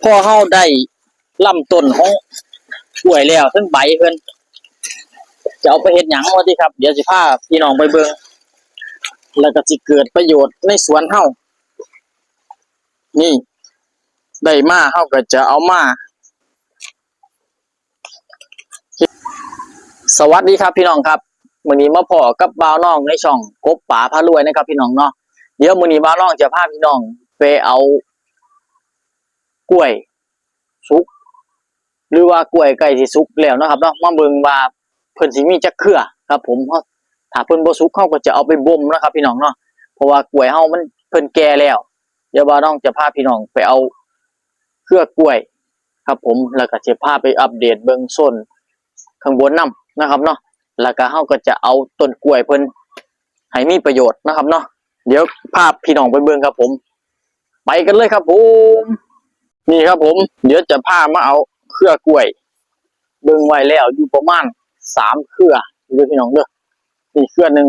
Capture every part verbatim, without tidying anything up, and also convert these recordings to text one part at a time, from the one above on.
พอเฮาได้ลำต้นของกล้วยแล้ว ทั้งใบเพิ่น จะเอาไปเฮ็ดหยังวะติครับ เดี๋ยวสิพาพี่น้องไปเบิ่ง แล้วก็สิเกิดประโยชน์ในสวนเฮา นี่ ได้มาเฮาก็จะเอามา สวัสดีครับพี่น้องครับ มื้อนี้มาพ้อกับบ่าวน้องในช่องกบป๋าพารวยนะครับพี่น้องเนาะ เดี๋ยวมื้อนี้บ่าวน้องจะพาพี่น้องไปเอากล้วยสุก หรือว่ากล้วยใกล้สิสุกแล้วเนาะครับเนาะ มาเบิ่งว่าเพิ่นสิมีจักเครือครับผม เฮา ถ้าเพิ่นบ่สุก เฮาก็จะเอาไปบ่มนะครับพี่น้องเนาะ เพราะว่ากล้วยเฮามัน เพิ่นแก่แล้ว เดี๋ยวบ่าวน้องจะพาพี่น้องไปเอาเครือกล้วยครับผม แล้วก็จะพาไปอัปเดตเบิ่งโซนข้างบนนำนะครับเนาะ แล้วก็เฮาก็จะเอาต้นกล้วยเพิ่นให้มีประโยชน์นะครับเนาะ เดี๋ยวพาพี่น้องไปเบิ่งครับผม ไปกันเลยครับผม นี่ครับผม เดี๋ยวจะพามาเอาเครือกล้วย เบิ่งไว้แล้วอยู่ประมาณสามเครือเด้อพี่น้องเด้อ นี่เครือหนึ่ง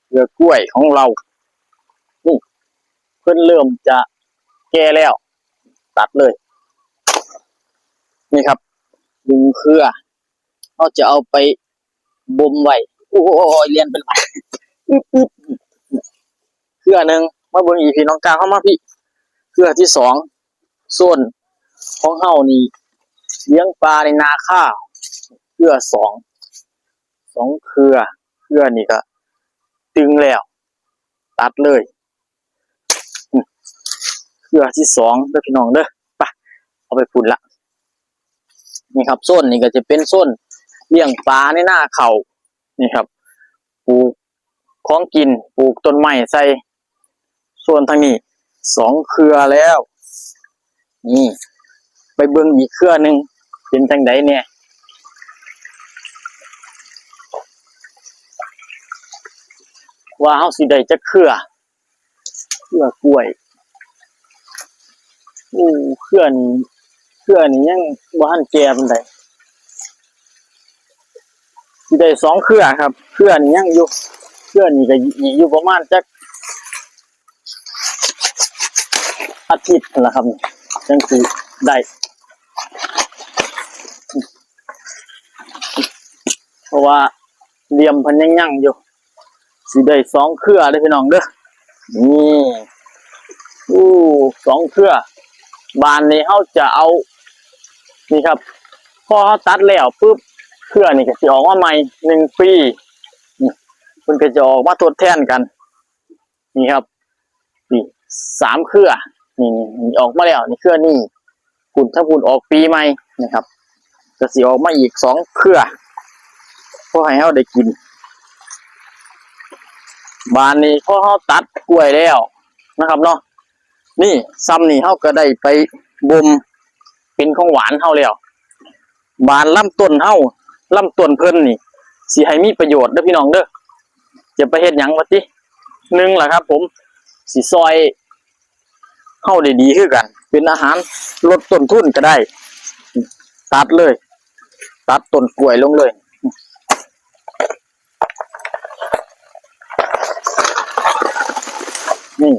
เครือกล้วยของเรา นี่ เพิ่นเริ่มจะแก่แล้ว ตัดเลย นี่ครับ ดึงเครือ เฮาจะเอาไปบ่มไว้ โอ้ย เลียนเป็นหลาย อึ๊บอึ๊บ เครือหนึ่ง มาเบิ่งอีกพี่น้องกล้าเข้ามาพี่ เครือที่สอง โซนของเฮานี่ เลี้ยงปลาในนาข้าว เครือสอง สองเครือ เครือนี่ก็ตึงแล้ว ตัดเลย อืม เครือที่สองเด้อพี่น้องเด้อ ไป เอาไปพุ้นละ นี่ครับ โซนนี่ก็จะเป็นโซนเลี้ยงปลาในนาข้าว นี่ครับ ปลูกของกิน ปลูกต้นไม้ใส่ โซนทางนี้ สองเครือแล้ว นี่ ไปเบิ่งอีกเครือหนึ่ง เป็นจั่งใดแน่ ว่าเฮาสิได้จักเครือ เครือกล้วย โอ้ เครือนี้ เครือนี้ยังบ่ทันแก่ปานใด สิได้สองเครือครับ เครือนี้ยังอยู่ เครือนี้ก็อีกอยู่ประมาณจักอาทิตย์นั่นล่ะครับ จั่งสิได้ เพราะว่าเหลี่ยมเพิ่นยังยังอยู่ สิได้สองเครือเด้อพี่น้องเด้อ นี่ อู้ สองเครือ บานนี้เฮาจะเอา นี่ครับ พอเฮาตัดแล้วปุ๊บ เครือนี่ก็สิออกมาใหม่หนึ่งปี นี่ เพิ่นก็จะออกมาทดแทนกัน นี่ครับ นี่ สามเครือ นี่ นี่ นี่ออกมาแล้ว นี่เครือนี้ พุ้น ถ้าพุ้นออกปีใหม่นะครับ ก็สิออกมาอีกสองเครือ พอให้เฮาได้กิน บานนี้พอเฮาตัดกล้วยแล้วนะครับเนาะ นี่ ส่ำนี่เฮาก็ได้ไปบ่มเป็นของหวานเฮาแล้ว บานลำต้นเฮา ลำต้นเพิ่นนี่ สิให้มีประโยชน์เด้อพี่น้องเด้อ จะไปเฮ็ดหยังวะติ หนึ่งล่ะครับผม สิซอยเฮาได้ดีคือกัน เป็นอาหารลดต้นทุนก็ได้ ตัดเลย ตัดต้นกล้วยลงเลย นี่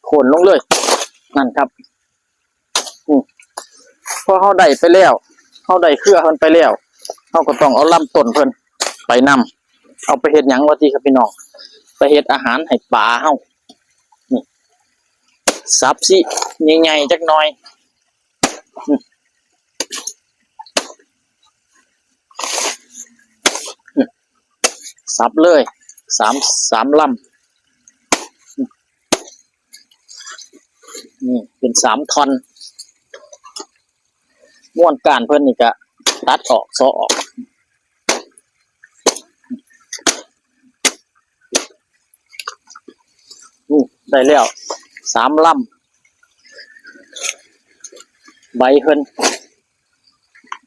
โค่นลงเลย นั่นครับ อืม พอเฮาได้ไปแล้ว เฮาได้เครือเพิ่นไปแล้ว เฮาก็ต้องเอาลำต้นเพิ่นไปนำ เอาไปเฮ็ดหยังวะติครับพี่น้อง ไปเฮ็ดอาหารให้ปลาเฮา นี่ สับสิใหญ่ๆจักหน่อย อืม อืม สับเลย สาม สามลำ อืม นี่เป็นสามท่อน ม่วนก้านเพิ่นนี่ก็ตัดออก เซาะออก นี่ได้แล้ว สามลำ ใบเพิ่น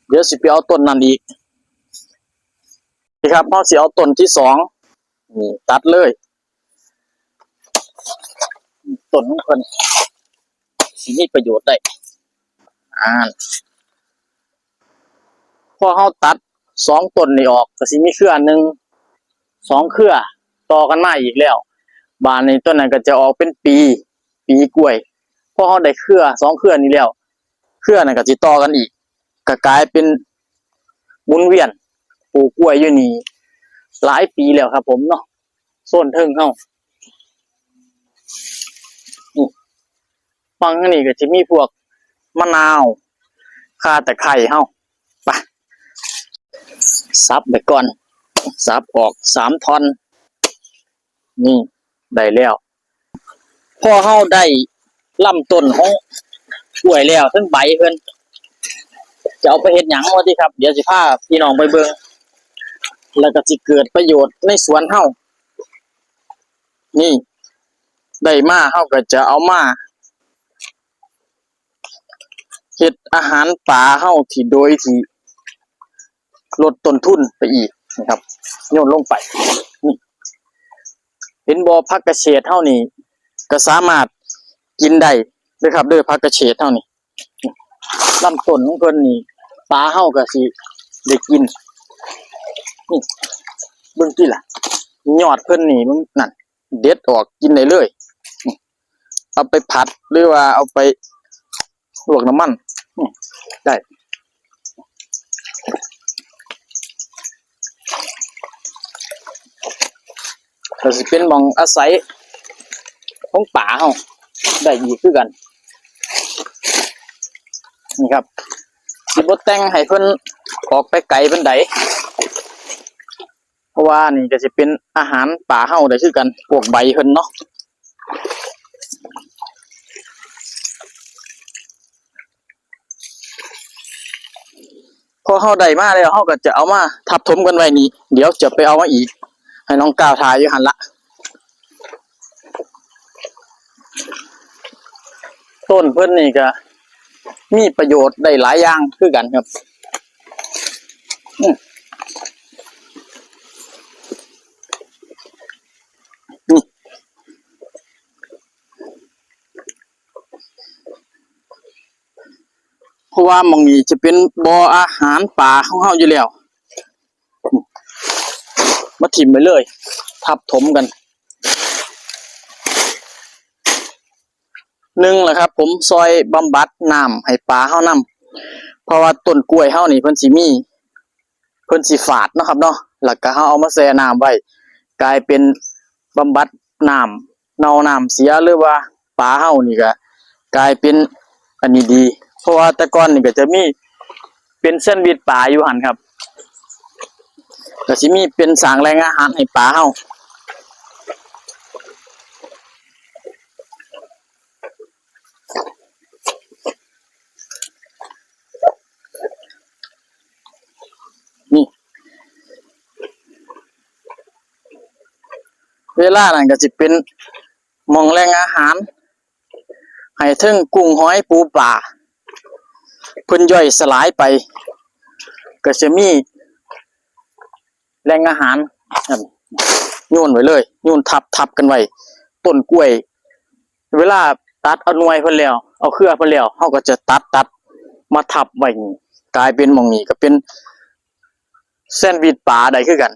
เดี๋ยวสิไปเอาต้นนั้นอีก นี่ครับ เฮาสิเอาต้นที่สอง นี่ตัดเลย ต้นของเพิ่น สิมีประโยชน์ได้ อ่า พอเฮาตัดสองต้นนี่ออก ก็สิมีเครือหนึ่ง สองเครือต่อกันมาอีกแล้ว บานนี้ต้นนั้นก็จะออกเป็นปี ปีกล้วย พอเราได้เครือสองเครือนี้แล้ว เครือนั้นก็สิต่อกันอีก ก็กลายเป็นหมุนเวียนปลูกกล้วยอยู่นี่หลายปีแล้วครับผมเนาะ โซนเทิงเรา นี่ ฝั่งนี้ก็สิมีพวกมะนาว ข่าตะไคร้เรา ไป สับไปก่อน สับออกสามท่อน นี่ ได้แล้ว พอเราได้ลำต้นของกล้วยแล้ว ทั้งใบเพิ่น จะเอาไปเฮ็ดหยังวะติครับ เดี๋ยวสิพาพี่น้องไปเบิ่ง แล้วก็สิเกิดประโยชน์ในสวนเรา นี่ ได้มาเราก็จะเอามา เฮ็ดอาหารปลาเฮาที่โดยที่ลดต้นทุนไปอีกนะครับ โยนลงไป นี่ เห็นบ่ ผักกระเฉดเฮานี่ ก็สามารถกินได้เด้อครับเด้อ ผักกระเฉดเฮานี่ ลำต้นของเพิ่นนี่ ปลาเฮาก็สิได้กิน นี่ เบิ่งติล่ะ ยอดเพิ่นนี่ เบิ่งนั่น เด็ดออกกินได้เลย เอาไปผัดหรือว่าเอาไปลวกน้ำมัน อืม ได้ ก็สิเป็นหม่องอาศัยของปลาเฮาได้อีกคือกัน นี่ครับ สิบ่แต่งให้เพิ่นออกไปไกลปานใด เพราะว่านี่ก็สิเป็นอาหารปลาเฮาได้คือกัน พวกใบเพิ่นเนาะ พอเฮาได้มาแล้ว เฮาก็จะเอามาทับถมกันไว้นี่ เดี๋ยวจะไปเอามาอีก ให้น้องก้าวถ่ายอยู่หั่นละ ต้นเพิ่นนี่ก็มีประโยชน์ได้หลายอย่างคือกันครับ อืม นี่ เพราะว่าหม่องนี้จะเป็นบ่ออาหารปลาของเฮาอยู่แล้ว มาถิ่มไปเลย ทับถมกัน หนึ่งล่ะครับ ผมซอยบำบัดน้ำให้ปลาเฮานำ เพราะว่าต้นกล้วยเฮานี่เพิ่นสิมี เพิ่นสิฝาดเนาะครับเนาะ แล้วก็เฮาเอามาแช่น้ำไว้ กลายเป็นบำบัดน้ำเน่าน้ำเสีย หรือว่าปลาเฮานี่ก็กลายเป็นอันนี้ดี เพราะว่าแต่ก่อนนี่ก็จะมีเป็นแซนด์วิชปลาอยู่หั่นครับ ก็สิมีเป็นสร้างแหล่งอาหารให้ปลาเฮา นี่ เวลานั้นก็สิเป็นหม่องแหล่งอาหาร ให้เทิงกุ้งหอยปูปลา เพิ่นย่อยสลายไป ก็จะมีแหล่งอาหาร นั่น โยนไว้เลย โยนทับทับกันไว้ ต้นกล้วย เวลาตัดเอาหน่วยเพิ่นแล้ว เอาเครือเพิ่นแล้ว เฮาก็จะตัดตัดมาทับไว้นี่ กลายเป็นหม่องนี้ก็เป็นแซนด์วิชปลาได้คือกัน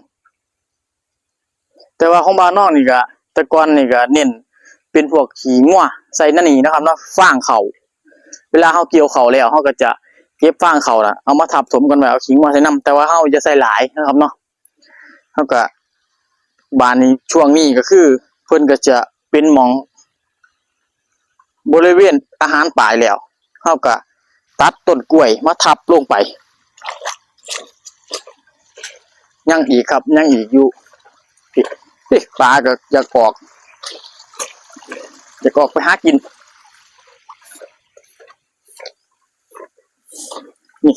แต่ว่าของบ่าวนองนี่ก็ แต่ก่อนนี่ก็เน้นเป็นพวกขี้งัวใส่นั่นนี่นะครับเนาะ ฟางข้าว เวลาเฮาเกี่ยวข้าวแล้ว เฮาก็จะเก็บฟางข้าวน่ะ เอามาทับถมกันไว้ เอาขี้งัวใส่นำ แต่ว่าเฮาอย่าใส่หลายนะครับเนาะ เฮาก็ บาดนี้ช่วงนี้ก็คือ เพิ่นก็จะเป็นหม่อง บริเวณอาหารปลาแล้ว เฮาก็ตัดต้นกล้วยมาทับลงไป ยังอีกครับ ยังอีกอยู่ เอ๊ะ ปลาก็อยากออก อยากออกไปหากิน นี่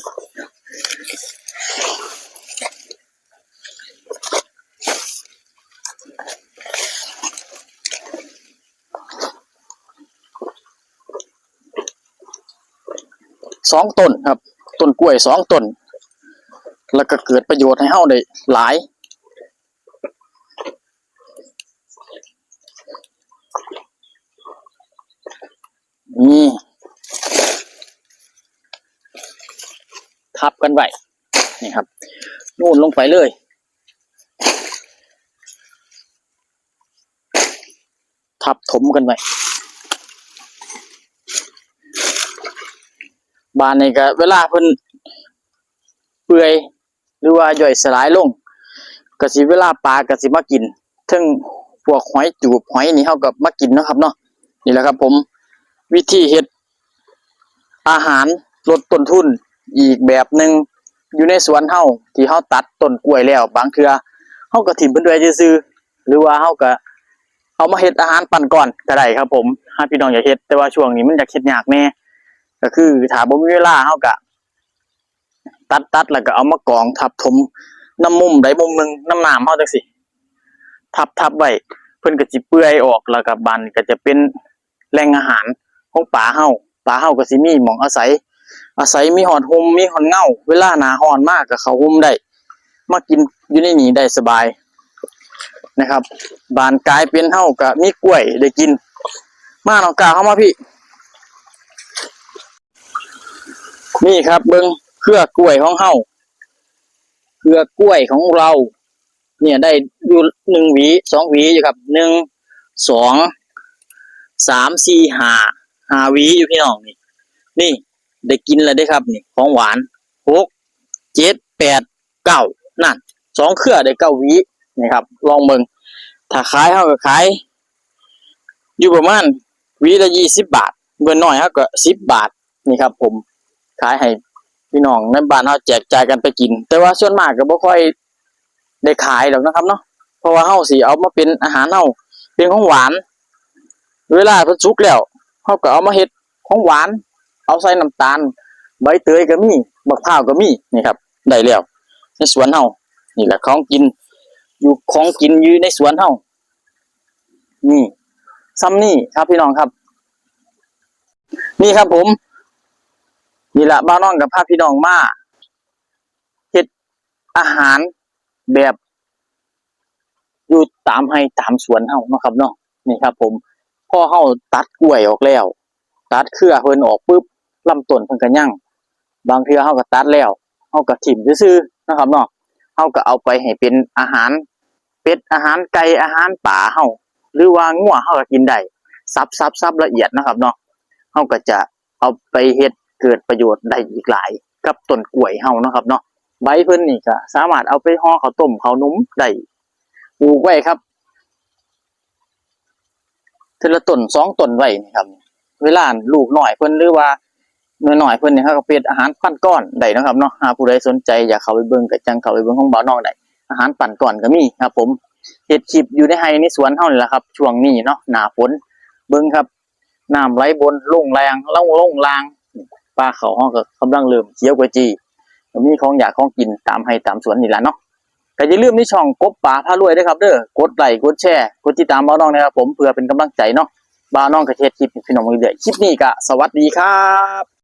สองต้นครับ ต้นกล้วยสองต้น แล้วก็เกิดประโยชน์ให้เฮาได้หลาย นี่ ทับกันไว้ นี่ครับ โยนลงไปเลย ทับถมกันไว้ บาดนี้ก็เวลาเพิ่นเปื่อย หรือว่าย่อยสลายลง ก็สิเวลาปลาก็สิมากิน เทิงพวกหอยจูบหอยนี่เฮาก็มากินเนาะครับเนาะ นี่แหละครับผม วิธีเฮ็ดอาหารลดต้นทุนอีกแบบหนึ่ง อยู่ในสวนเฮาที่เฮาตัดต้นกล้วยแล้ว บางเทื่อเฮาก็ถิ่มเพิ่นไว้ซื่อๆ หรือว่าเฮาก็เอามาเฮ็ดอาหารปั้นก้อนก็ได้ครับผม ถ้าพี่น้องอยากเฮ็ด แต่ว่าช่วงนี้มันอยากเฮ็ดยากแหน่ ก็คือถ้าบ่มีเวลาเฮาก็ ตัดตัดแล้วก็เอามากองทับถมนำมุมใดมุมหนึ่งนำน้ำเฮาจั่งซี้ ทับทับไว้ เพิ่นก็สิเปื่อยออก แล้วก็บาดนี้ก็จะเป็นแหล่งอาหารของปลาเฮา ปลาเฮาก็สิมีหม่องอาศัย อาศัยมีฮอดฮ่มมีฮอดเงา เวลาหน้าร้อนมาก็เข้าฮ่มได้ มากินอยู่ในนี้ได้สบายนะครับ บาดกลายเป็นเฮาก็มีกล้วยได้กิน มาน้องก้าวเข้ามาพี่ นี่ครับ เบิ่งเครือกล้วยของเฮา เครือกล้วยของเรา เนี่ยได้อยู่หนึ่งหวี สองหวีอยู่ครับ หนึ่ง สอง สาม สี่ ห้า ห้าหวีอยู่พี่น้องนี่ นี่ได้กินแล้วเด้อครับ นี่ของหวาน หก เจ็ด แปด เก้า นั่น สองเครือได้เก้าหวี นี่ครับ ลองเบิ่ง ถ้าขายเฮาก็ขาย อยู่ประมาณหวีละยี่สิบบาท เบิ่งน้อยเฮาก็สิบบาท นี่ครับผม ขายให้พี่น้องในบ้านเฮาแจกจ่ายกันไปกิน แต่ว่าส่วนมากก็บ่ค่อยได้ขายดอกนะครับเนาะ เพราะว่าเฮาสิเอามาเป็นอาหารเฮา เป็นของหวาน เวลาเพิ่นสุกแล้ว เฮาก็เอามาเฮ็ดของหวาน เอาใส่น้ำตาล ใบเตยก็มี บักพร้าวก็มี นี่ครับ ได้แล้ว ในสวนเฮา นี่แหละของกิน อยู่ของกินอยู่ในสวนเฮา นี่ ส่ำนี้ครับพี่น้องครับ นี่ครับผม นี่ละ บ่าวน้องก็พาพี่น้องมาเฮ็ดอาหารแบบ อยู่ตามไร่ตามสวนเฮาเนาะครับเนาะ นี่ครับผม พอเฮาตัดกล้วยออกแล้ว ตัดเครือเพิ่นออกปุ๊บ ลำต้นเพิ่นก็ยัง บางเทื่อเฮาก็ตัดแล้ว เฮาก็ถิ่มซื่อๆ นะครับเนาะ เฮาก็เอาไปให้เป็นอาหารเป็ด อาหารไก่ อาหารปลาเฮา หรือว่างัวเฮาก็กินได้ สับๆๆ ละเอียดนะครับเนาะ เฮาก็จะเอาไปเฮ็ดเกิดประโยชน์ได้อีกหลายกับต้นกล้วยเฮานะครับเนาะ ใบเพิ่นนี่ก็สามารถเอาไปห่อข้าวต้มข้าวหนุมได้ ปลูกไว้ครับ เทื่อละต้นสองต้นไว้นี่ครับ เวลาลูกน้อยเพิ่นหรือว่าน้อยๆเพิ่นนี่ เฮาก็ไปเฮ็ดอาหารปั้นก้อนได้เนาะครับเนาะ หากผู้ใดสนใจอยากเข้าไปเบิ่งก็จั่งเข้าไปเบิ่งของบ่าวน้องได้ อาหารปั้นก้อนก็มีครับผม เฮ็ดคลิปอยู่ในไร่ในสวนเฮานี่แหละครับ ช่วงนี้เนาะ หน้าฝน เบิ่งครับ น้ำไหลบนลงล่าง ลง ลงล่าง ปลาเขาเฮาก็กำลังเริ่มเขียวกว่าจี ก็มีของอยากของกินตามไร่ตามสวนนี่ล่ะเนาะ ก็อย่าลืมในช่องกบป่าพารวยเด้อครับเด้อ กดไลค์ กดแชร์ กดติดตามบ่าวน้องนะครับผม เพื่อเป็นกำลังใจเนาะ บ่าวน้องก็เฮ็ดคลิปให้พี่น้องเรื่อยๆ คลิปนี้ก็สวัสดีครับ